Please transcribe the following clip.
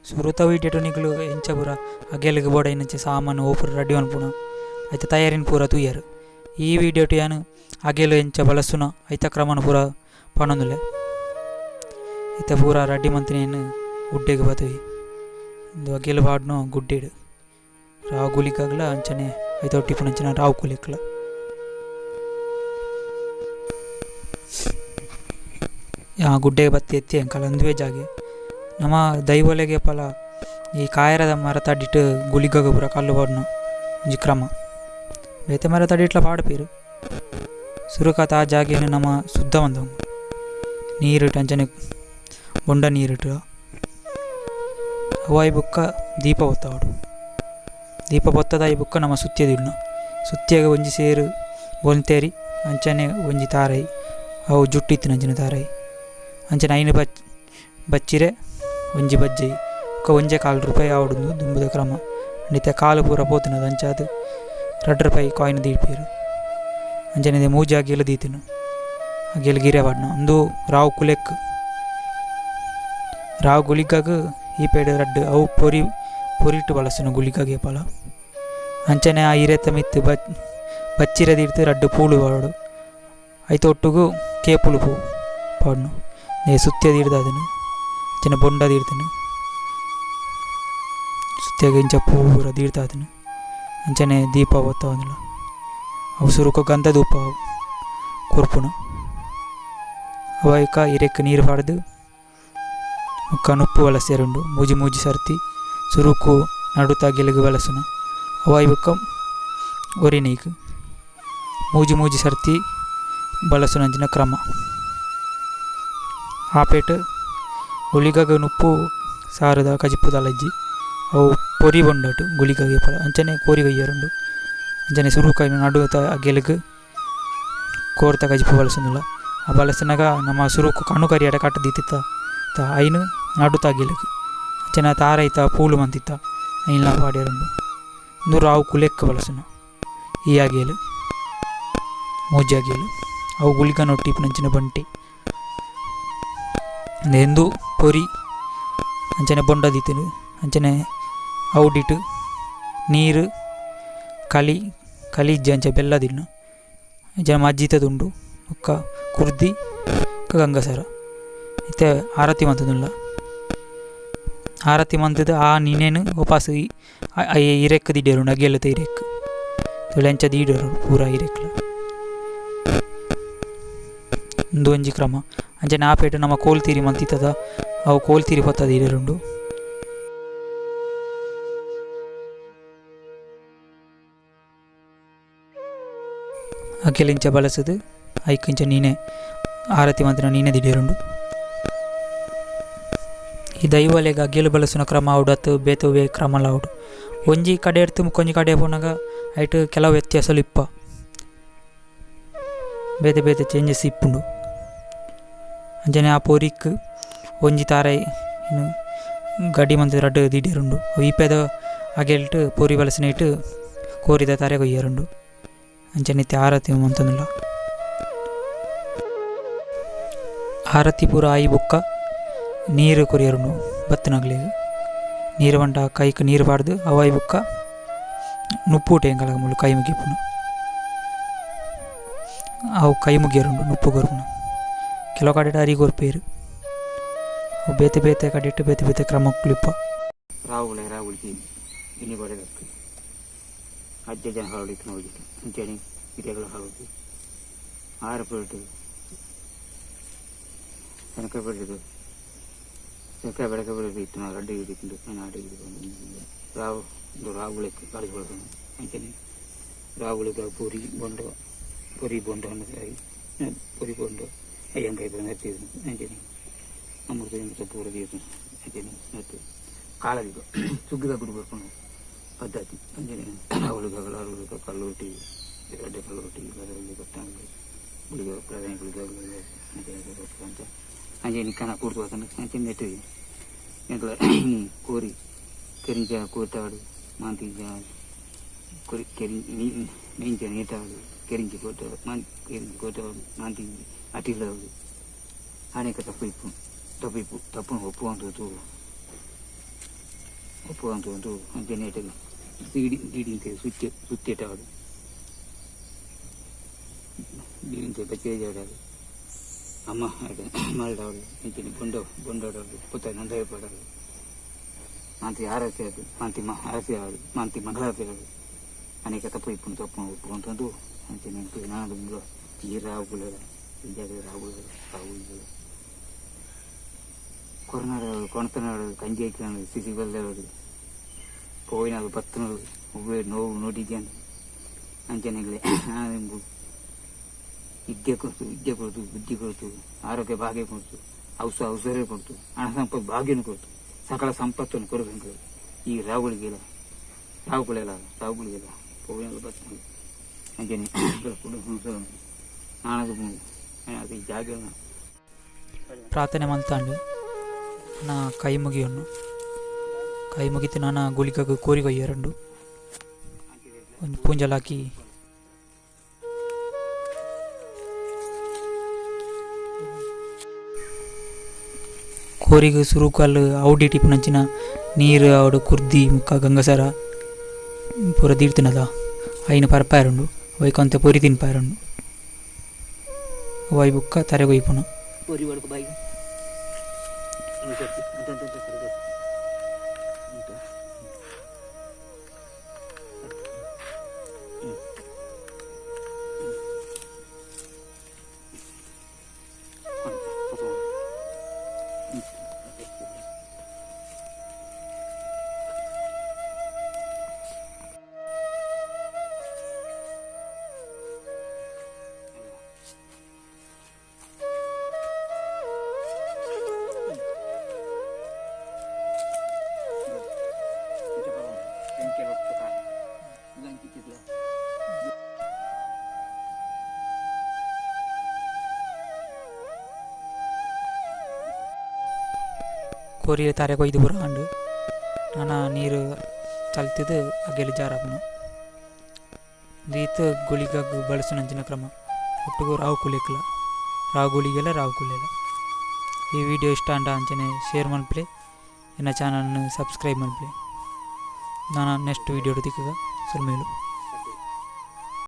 ಸುರುತ ವೀಡಿಯೋಟು ನಿಕುಲು ಎಂಚ ಪೂರ ಅಗೆಲ್ಗ್ ಬೋಡಾಯಿನಂಚ ಸಾಮಾನು ಒವು ಪೂರ ರೆಡಿ ಮನ್ಪುನ ಐತ ತಯಾರಿನ್ ಪೂರ ತೂಯರ್. ಈ ವೀಡಿಯೋಟು ಯಾನ್ ಅಗೆಲ್ ಎಂಚ ಬಳಸುನ ಐತ ಕ್ರಮನ್ ಪೂರ ಪನೊಂದುಲ್ಲೆ. ಇತ್ತೆ ಪೂರ ರೆಡಿ ಮಂತಿನೇನ್ ಗುಡ್ಡೆಗ್ ಬತ್ತುವಿ. ಉಂದು ಅಗೆಲ್ ಪಾಡುನ ಗುಡ್ಡೆಡ್ ರಾವು ಗುಳಿಗಗ್ಲ ಅಂಚನೆ ಐತ ಒಟ್ಟು ಇಪ್ಪುನಂಚಿನ ರಾವು ಕುಲೆಕ್ಲ. ಗುಡ್ಡೆಗ್ ಬತ್ತಿ ಎತ್ತಿ ಎಂಕಲ ಉಂದುವೇ ಜಾಗೆ. ನಮ ದೈವೊಲೆಗ್ ಪಲ ಈ ಕಾಯರದ ಮರತ ಅಡಿಟ್ ಗುಳಿಗಗ್ ಪೂರ ಕಲ್ಲ್ ಪಾಡುನ ಒಂಜಿ ಕ್ರಮ. ಬೇತೆ ಮರತ ಅಡಿಟ್ಲ ಪಾಡ್ಪೆರ್. ಸುರುಕಾತ್ ಆ ಜಾಗೆನ್ ನಮ ಶುದ್ಧ ಮಲ್ತೊಂದು ನೀರುಟ್ ಅಂಚನೆ ಬೊಂಡ ನೀರುಟ್ ಅವಾಯಿ ಬೊಕ್ಕ ದೀಪ ಪೊತ್ತಾವೊಡು. ದೀಪ ಪೊತ್ತದಾಯಿ ಬೊಕ್ಕ ನಮ ಸುತ್ಯೆ ದೀಡುನ. ಸುತ್ಯೆಗ್ ಒಂಜಿ ಸೇರು ಬೊಲ್ತೇರಿ ಅಂಚನೆ ಒಂಜಿ ತಾರಾಯಿ ಅವು ಜುಟ್ಟು ಇತ್ತಿನಂಚಿನ ತಾರಾಯಿ ಅಂಚನೆ ಐನ್ ಬಚ್ಚಿರೆ ಒಂಜಿ ಬಜ್ಜೈ ಬೊಕ್ಕ ಒಂಜೆ ಕಾಲ್ ರೂಪಾಯಿ ಆವೊಡು ದುಂಬುದ ಕ್ರಮ. ಇತ್ತೆ ಕಾಲು ಪೂರ ಪೋತುಂಡು ಅಂಚಾದ್ 2 ರೂಪಾಯಿ ಕಾಯಿನ್ ದೀಪೆರ್. ಅಂಚನೆ ಮೂಜಿ ಅಗೆಲ್ ದೀತಿನ ಅಗೆಲ್ ಗಿರೆ ಪಾಡ್ನ ಉಂದು ರಾವು ಕುಲೆಕ್ ರಾವು ಗುಳಿಗಗ್ ಈ ಪೇಡೆ ರಡ್ಡ್ ಅವು ಪೊರಿ ಪೊರಿಟ್ ಬಳಸುನ ಗುಳಿಗಗ್ ಏಪಲ. ಅಂಚನೆ ಆ ಇರೆತ ಮಿತ್ತ್ ಬಚ್ಚಿರೆ ದೀಡ್ದ್ ರಡ್ಡ್ ಪೂಳು ಪಾಡೊಡು ಐತ ಒಟ್ಟುಗು ಕೇಪುಲು ಪೂ ಪಾಡುನು ಸುತ್ಯೆ ದೀಡ್ದ್ ಅದನ್ ಅಂಚನೆ ಬೊಂಡ ದೀಡ್ದನು ಸುತ್ಯೆಗ್ ಇಂಚ ಪೂ ಪೂರ ದೀಡ್ದ್ ಆತುಂಡು ಅಂಚನೆ ದೀಪ ಪೊತ್ತಾವೊಂದುಲ್ಲ ಅವು ಸುರುಕು ಗಂಧ ಧೂಪ ಕೊರ್ಪುನು ಅವು ಐಕ ಇರೆಕ್ ನೀರು ಪಾಡ್ದ್ ಬೊಕ್ಕ ನುಪ್ಪು ಬಳಸೆರುಂಡು ಮೂಜಿ ಮೂಜಿ ಸರ್ತಿ ಸುರುಕು ನಡುತ ಅಗೆಲಗ್ ಬಳಸುನ ಅವು ಆಯಿ ಬೊಕ್ಕ ಒರಿನೈಕ್ ಮೂಜಿ ಮೂಜಿ ಸರ್ತಿ ಬಳಸುನಂಚಿನ ಕ್ರಮ. ಆಪೇಟ್ ಗುಳಿಗಗ್ ನುಪ್ಪು ಸಾರದ ಕಜಿಪು ದಾಲ ಇಜ್ಜಿ ಅವು ಪೊರಿ ಬೊಂಡಟ್ ಗುಳಿಗಗ್ ಏಪಲ ಅಂಚನೆ ಕೋರಿ ಕೊಯ್ಯರುಂಡು ಅಂಚನೆ ಸುರುಕು ಐನ ನಡುತ ಅಗೆಲಗ್ ಕೋರ್ದ ಕಜಿಪು ಬಳಸುನುಲ್ಲ ಆ ಬಳಸುನಗ ನಮ ಸುರುಕು ಕಣು ಕರಿಯಡ ಕಟ್ ದೀತಿತ್ತ ಐನ್ ನಡುತ ಅಗೆಲಗ್ ಅಂಚನೆ ತಾರೈತ ಪೂಲು ಮಂತಿತ್ತ ಐನ್ಲ ಪಾಡ್ಯರುಂಡು. ಉಂದು ರಾವು ಕುಲೆಕ್ ಬಳಸುನ ಈ ಅಗೆಲ್ ಮೂಜಿ ಅಗೆಲ್ ಅವು ಗುಳಿಗನೊಟ್ಟು ಇಪ್ಪುನಂಚಿನ ಬಂಟೆ ಉಂದು ಪೊರಿ ಅಂಚನೆ ಬೊಂಡ ದೀತುಂಡು ಅಂಚನೆ ಔಡಿಟ್ ನೀರು ಕಲಿ ಕಲಿ ಇಜ್ಜಿ ಅಂಚ ಬೆಲ್ಲ ದಿನ್ನ ಅಂಚನೆ ಮಜ್ಜಿತದುಂಡು ಬೊಕ್ಕ ಕುರ್ದಿ ಬೊಕ್ಕ ಗಂಗಸರ ಇತ್ತೆ ಆರತಿ ಮಂತೊಂದುಲ್ಲ. ಆರತಿ ಮಂತುದು ಆ ನಿನೆನ್ ವಾಪಸ್ ಇರೆಕ್ ದೀಡೆರುಂಡು ಅಗೆಲದ ಇರೆಕ್ ತೂಲೆ ಅಂಚ ದೀಡೆರು ಪೂರ ಇರೆಕ್ಲ. ಉಂದು ಒಂಜಿ ಕ್ರಮ. ಅಂಚನೆ ಆಪೇಟ್ ನಮ ಕೋಲ್ ತಿರಿ ಮಂತಿತ್ತದ ಅವು ಕೋಲ್ ತಿರಿ ಪೊತ್ತ ದೀಡೆರುಂಡು. ಅಗೆಲ್ ಇಂಚ ಬಳಸುದು ಐಕ್ ಇಂಚ ನೀನೆ ಆರತಿ ಮಂತಿನ ನೀನೆ ದೀಡೆರುಂಡು. ಈ ದೈವಲೆಗ್ ಅಗೆಲ್ ಬಳಸುನ ಕ್ರಮ ಆವೊಡು ಅತ್ತು ಬೇತೆ ಒವ್ವೇ ಕ್ರಮಲ ಆವೊಡು. ಒಂಜಿ ಕಡೆ ಎಡ್ತು ಬೊಕೊಂಜಿ ಕಡೆ ಪೋನಗ ಐಟ್ ಕೆಲವು ವ್ಯತ್ಯಾಸಲು ಇಪ್ಪ ಬೇತೆ ಬೇತೆ ಚೇಂಜಸ್ ಇಪ್ಪುಂಡು. ಅಂಚನೆ ಆ ಪೊರಿಕ್ ಒಂಜಿ ತಾರಾಯಿ ಗಡಿ ಮಂತ್ ರಡ್ಡ್ ದೀಡೆರುಂಡು. ಇಪೆದ ಅಗೆಲ್ಟ್ ಪೊರಿ ಬಳಸಿನೈಟ್ ಕೋರಿದ ತಾರೆ ಕೊಯ್ಯರುಂಡು. ಅಂಚನೆ ಇತ್ತೆ ಆರತಿ ಮಂತೊಂದುಲ್ಲ. ಆರತಿ ಪೂರ ಆಯಿ ಬೊಕ್ಕ ನೀರು ಕೊರಿಯರುಂಡು ಬತ್ತಿನಕ್ಲೆಗ್. ನೀರು ಪಂಡ ಕೈಕ್ ನೀರು ಪಾಡ್ದ್ ಅವು ಆಯಿ ಬೊಕ್ಕ ನುಪ್ಪು ಎಂಕಲ್ಗ್ ಮೂಲು ಕೈ ಮುಗಿಪುನು ಅವು ಕೈ ಮುಗಿಯರುಂಡು ನುಪ್ಪು ಕೊರ್ಪುನು. ಕೆಲವು ಕಡೆಟ್ ಅರಿ ಕೊರ್ಪೆರ್. ಅವು ಬೇತೆ ಬೇತೆ ಕಡೆಟ್ ಬೇತೆ ಬೇತೆ ಕ್ರಮಕ್ಕುಲು ಇಪ್ಪ. ರಾವುಲೆ ರಾವುಲ್ತಿ ಇನಿ ಬರಬೇಕು ಅಜ್ಜ ಜನ ಹಾವಳಿಕ್ ನೋಡಿತ್ತು ಅಂಚನೆ ಹಿರಿಯಗಳ ಹಾವಳಿ ಆರು ಪೇಟು ಶನಕ ಬೆಳೆದು ಶನಕ ಬೆಳಕ ಬೆಳೆದು ಇತ್ತು ನಾವು ಅಡ್ಡಿ ಇತ್ತು ನಾನು ಅಡ್ಡಿ ರಾವು ರಾವುಗಳಿಗೆ ಕಳಿಸ್ಕೊಳ್ತಾನೆ ಅಂಚನೆ ರಾವುಗಳಿಗೆ ಪೂರಿ ಬೊಂಡ ಪೊರಿ ಬೊಂಡ ಪೊರಿ ಬೊಂಡ ಅಯ್ಯಂಕಾಯಿ ಬಂದು ಅಂಚನೆ ಅಮೃತ ಅಮೃತ ಪೂರ ತೀರ್ತು ಅಂಚನೆ ಮತ್ತು ಕಾಲದಿಗ ಸುಗ್ಗಿದ ಗುಡಿ ಬರ್ಕೊಂಡು ಪದ್ಧತಿ ಅಂಚನೆ ರಾವುಳಿಗೆ ರಾವುಳಿಗೆ ಕಲ್ಲುರೊಟ್ಟಿ ಅಡ್ಡೆ ಕಲ್ಲುರೊಟ್ಟಿ ಅದರಲ್ಲಿ ಗೊತ್ತಾಗಲಿ ಗುಳಿಗೆ ಪ್ರಧಾನ ಗುಳಿಗೆ ಅಂತ ಅಂಚನೆ ಕನ ಕೂರ್ತು ಅಂಚನೆ ನೆಟ್ಟು ಎಂಕಲ ಕೋರಿ ಕೆರಿಂಚ ಕೋತಾಡು ಮಾಂತಿಂಚ ಕೊರಿ ಕೆರಿ ಮೇಂಚ ನೀಟಾಡು ಕೆರಿಂಚಿ ಕೋತಾಡು ಮಾನ್ ಕೆರಿಂಚಿ ಕೋತಾಡು ಮಾಂತಿಂಚಿ ಉಪ್ಪು ಅಂತ ಒಂದು ಅಂಚನೆ ಸೀಡಿ ದೀಡಿ ಸುತ್ತಿ ಸುತ್ತಿಟ್ಟಾಡು ದೀಡಿ ಬಚ್ಚೇಜಾಡಾಡು ಅಮ್ಮ ಮಲ್ಡಾಡು ಅಂಚನೆ ಬೊಂಡ ಬೊಂಡಾಡಾಡು ಪುತ್ತ ನಂದಾಯ ಪಾಡಾಡು ಮಾಂತಿ ಆರತಿ ಆಡು ಮಾಂತಿ ಆರತಿ ಆಡು ಮಾಂತಿ ಮಂಗಳಾರತಿ ಆಡು ಅನೇಕ ತಪ್ಪು ಇಪ್ಪು ತಪ್ಪು ಉಪ್ಪು ಅಂತಂದು ಅಂಚನೆ ನಾನು ಈ ರಾವುಗಳ ಈ ರಾವುಗಳ ರಾವುಗಳು ಕೊರನಾಡು ಕೊಣತನಾಡು ಕಂಜಿ ಹಾಕಿನಾಡು ಸಿಸಿ ಬಲ್ದಾಡು ಪೋಯಿನಾಳು ಬತ್ತನಾಳು ಒಬ್ಬೇ ನೋವು ನೋಡಿದ್ಯಾನು ಅಂಚನೆಗಳೇ ವಿದ್ಯೆ ಕೊಡ್ತು ವಿದ್ಯೆ ಕೊಡ್ತು ಬುದ್ಧಿ ಕೊಡ್ತು ಆರೋಗ್ಯ ಭಾಗ್ಯ ಕೊಡ್ತು ಔಷ ಔಷಧ ಕೊಡ್ತು ಹಣ ಸಂಪತ್ತು ಭಾಗ್ಯನು ಕೊಡ್ತು ಸಕಲ ಸಂಪತ್ತನ್ನು ಕೊರಬೇಕು ಈ ರಾವುಗಳಿಗೆಲ್ಲ ರಾವುಗಳೆಲ್ಲ ರಾವುಗಳಿಗೆಲ್ಲ ಪೋಯಿನಾಳು ಬತ್ತನಾಳು ಅಂಚನೆ ಕುಟುಂಬ ನಾನದು ಅದು ಜಾಗ ಪ್ರಾರ್ಥನೆ ಮಲ್ತಾಂಡು ನಾ ಕೈ ಮುಗಿಯನ್ನು ಕೈ ಮುಗಿತು ನಾನ ಗುಳಿಗಗ್ ಕೋರಿ ಕೊಯ್ಯರುಂಡು ಒಂಜಿ ಪೂಂಜಲ್ ಹಾಕಿ ಕೋರಿಗ್ ಸುರುಕು ಔಡಿಟ್ ಇಪ್ಪುನಂಚಿನ ನೀರು ಅವಡು ಕುರ್ದಿ ಮುಕ್ಕ ಗಂಗಸರ ಪೂರ ದೀಡ್ತಿನದ ಐನ್ ಪರ್ಪಾಯರುಂಡು ವೈಕೊಂತೆ ಪೊರಿ ತಿನ್ಪಾಯರುಂಡು ವೈ ಬುಕ್ಕ ತರೆ ಕೊಯ್ಪುನು. ಕೋರಿ ತಾರೆ ಕೊಯ್ದು ಪೂರ ಆಂಡ್ ನನ ನೀರು ಚಲ್ತಿದ್ ಅಗೆಲ್ ಜಾರಾಪುಂಡು ದೀತ್ ಗುಳಿಗಗ್ ಬಳಸುನಂಚಿನ ಕ್ರಮ ಒಟ್ಟುಗು ರಾವು ಕುಲೆಕ್ಲ ರಾವು ಗುಳಿಗೆಲ ರಾವು ಕುಲೆಲ. ಈ ವಿಡಿಯೋ ಇಷ್ಟ ಆಂಡ ಅಂಚನೆ ಶೇರ್ ಮನ್ಪುಲೆ, ಎನ್ನ ಚಾನಲ್ನ್ ಸಬ್ಸ್ಕ್ರೈಬ್ ಮನ್ಪುಲೆ. ನನ ನೆಕ್ಸ್ಟ್ ವಿಡಿಯೋ ತಿಕ್ಕುಗ. ಸೊಲ್ಮೆಲು.